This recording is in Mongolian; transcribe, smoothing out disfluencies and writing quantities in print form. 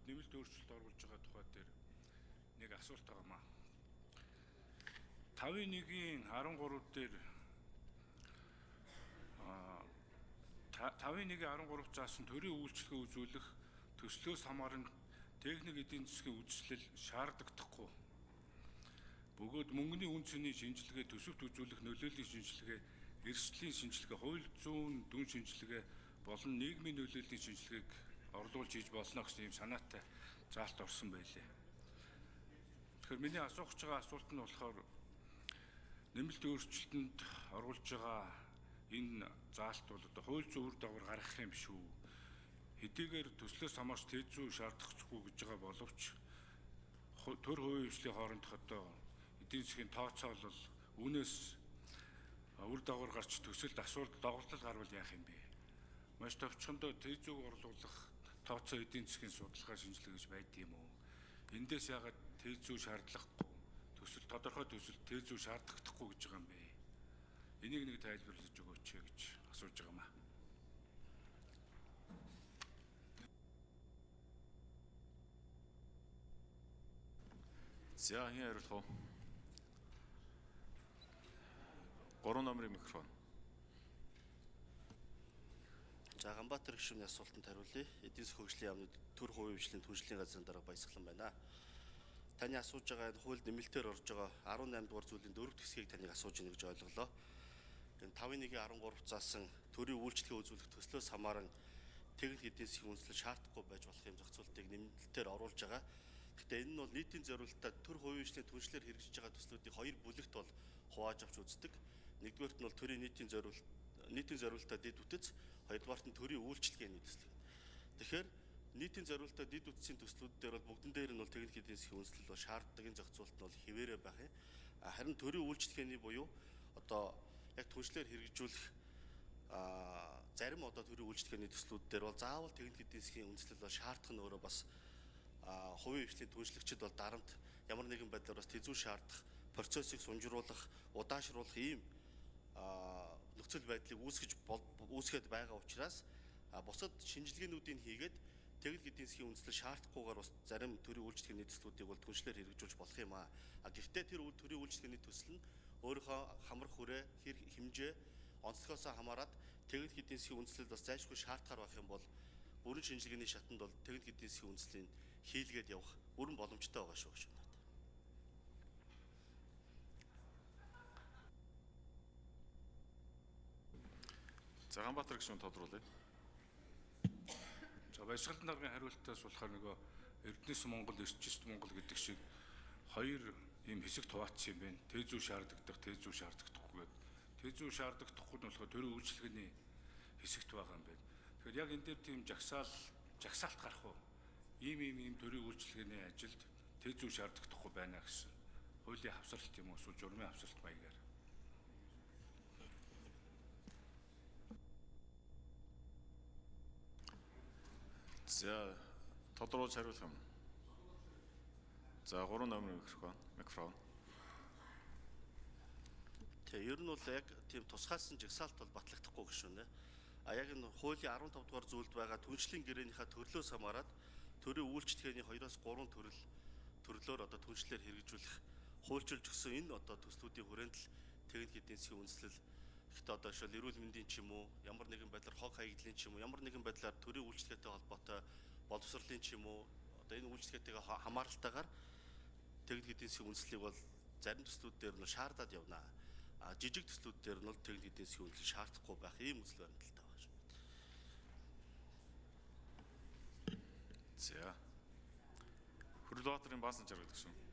нэмэлт өөрчлөлт оруулж байгаа тухай дээр нэг асуулт байгаа маа. 5-1-ийн 13 дээр 5-1-ийн 13 заасан төрийн үйлчилгээ үзүүлэх төслөөс хамааран техник эдийн засгийн үзэсгэлэл шаардагдахгүй. Бөгөөд мөнгөний үн цэний шинжилгээ, төсөвт үзүүлэх нөлөөллийн шинжилгээ, эрсдлийн шинжилгээ, хууль зүйн дүн шинжилгээ болон нийгмийн нөлөөллийн шинжилгээг орлуулж хийж болно гэсэн ийм санаатай заалт орсон байлээ. Тэгэхээр миний асуух гэж байгаа асуулт нь болохоор нэмэлт өөрчлөлтөнд оруулж байгаа энэ заалт бол одоо хууль зүйн үр дагавар гаргах юм шүү. Хэдийгээр төслөөс хамаарч ТЗҮ шаардлагагүй гэж байгаа боловч төр хувийн хвшлийн хоорондох одоо эдийн засгийн тооцоолол үүнээс үр дагавар гарч төсөлд асуудал доголдол гарвал яах юм бэ? Маш товчхондоо ТЗҮ-г орлуулах тооцоо эдийн засгийн судалгаа шинжилгээ гэж байдаг юм уу? Эндээс яагаад ТЗҮ шаардлагагүй төсөл тодорхой төсөл ТЗҮ шаардлагагүй гэж байгаа юм бэ? Энийг нэг тайлбарлаж өгөөч гэж асууж байгаа юм аа. За хэн хариулах вэ? 3 номерын микрофон. За Ганбаатар гишүүний асуултанд хариулъя. Эдийн засгийн хөгжлийн яамны төр хувийн хвшлийн түншлэлийн газрын дарга Баясгалан байна. Таны асууж байгаа энэ хуульд нэмэлтээр орж байгаа 18 дугаар зүйлийн дөрөв хэсгийг таныг асууж ийн гэж ойлголоо. Энэ 5-1-ийн 13 заасан төрийн үйлчилгээ үзүүлэх төслөөс хамааран техник эдийн засгийн үндэслэл шаардахгүй байж болох юм зохицуултыг нэмэлтээр оруулж байгаа. Гэхдээ энэ нь бол нийтийн зориултаа төр хувийн хвшлийн түншлэлээр хэрэгжиж байгаа төслүүдийг хоёр бүлэгт бол хувааж авч үздэг. Нэгдүгээрт нь бол төрийн нийтийн зориулт нийтийн зориултаа дэд бүтэц, хоёрдугаарт нь төрийн үйлчилгээний төсөл. Тэгэхээр нийтийн зориултаа дэд бүтцийн төслүүд дээр бол бүгдэн дээр нь бол техник эдийн засгийн үндэслэл бол шаарддаг энэ зохицуулт нь бол хэвээрээ байх юм. Харин төрийн үйлчилгээний буюу одоо яг түншлэлээр хэрэгжүүлэх зарим одоо төрийн үйлчилгээний төслүүд дээр бол заавал техник эдийн засгийн үндэслэл бол шаардах нь өөрөө бас хувийн хвшлийн түншлэгчид бол дарамт ямар нэгэн байдлаар бас тэзүү шаардах, процессыг сунжруулах, удаашруулах ийм нөхцөл байдлыг үүсгээд байгаа учраас бусад шинжилгээнүүдийг хийгээд техник эдийн засгийн үндэслэл шаардахгүйгээр бас зарим төрийн үйлчилгээний төслүүдийг бол түншлэлээр хэрэгжүүлж болох юм аа. Гэхдээ тэр төрийн үйлчилгээний төсөл нь өөрийнхөө хамрах хүрээ, хэр хэмжээ, онцлогоосоо хамаарат техник эдийн засгийн үндэслэл бас зайлшгүй шаардахаар байх юм бол бүрэн шинжилгээний шатанд бол техник эдийн засгийн үндэслэлийг хийлгээд явах бүрэн боломжтой байгаа шүү гэж байна. За Ганбаатар гишүүн тодруулъя. За Баясгалан даргын хариултаас болохоор нөгөө Эрдэнэс Монгол, Эрчист Монгол гэдэг шиг хоёр ийм хэсэгт хуваацсан юм байна. ТЗҮ шаардагдах, ТЗҮ шаардагдахгүй гэдэг. ТЗҮ шаардагдахгүй нь болохоор төрийн үйлчилгээний хэсэгт байгаа юм байна. Тэгэхээр яг энэ дээр тийм жагсаалт гарах уу? Ийм төрийн үйлчилгээний ажилд ТЗҮ шаардагдахгүй байна гэсэн хуулийн хавсралт юм уу эсвэл журмын хавсралт маягаар. За тодруулж хариулах юм. За 3 номерын микрофон. Тэг ер нь бол яг тийм тусгаалсан жагсаалт бол батлагдахгүй гişүнэ. А яг энэ хуулийн 15 дугаар зүйлд байгаа түншлэлийн гэрээнийхээ төрлөөс хамаарат төрийн үйлчилгээний 2-оос 3 төрлөөр одоо түншлэлээр хэрэгжүүлэх хуульчилж өгсөн энэ одоо төслүүдийн хүрээнд л техник эдийн засгийн үндэслэл гэхдээ одоо жишээл эрүүл мэндийн ч юм уу, ямар нэгэн байдлаар хог хаягдлын ч юм уу, ямар нэгэн байдлаар төрийн үйлчилгээтэй холбоотой боловсролын ч юм уу, одоо энэ үйлчилгээтэйгээ хамааралтайгаар техник эдийн засгийн үндэслэлийг бол зарим төслүүд дээр нь шаардаад явна. А жижиг төслүүд дээр нь бол техник эдийн засгийн үндэслэл шаардахгүй байх ийм үзэл баримталтай байна шүү. За. Хөрөлбаатарын Баасан жаргал гишүүн.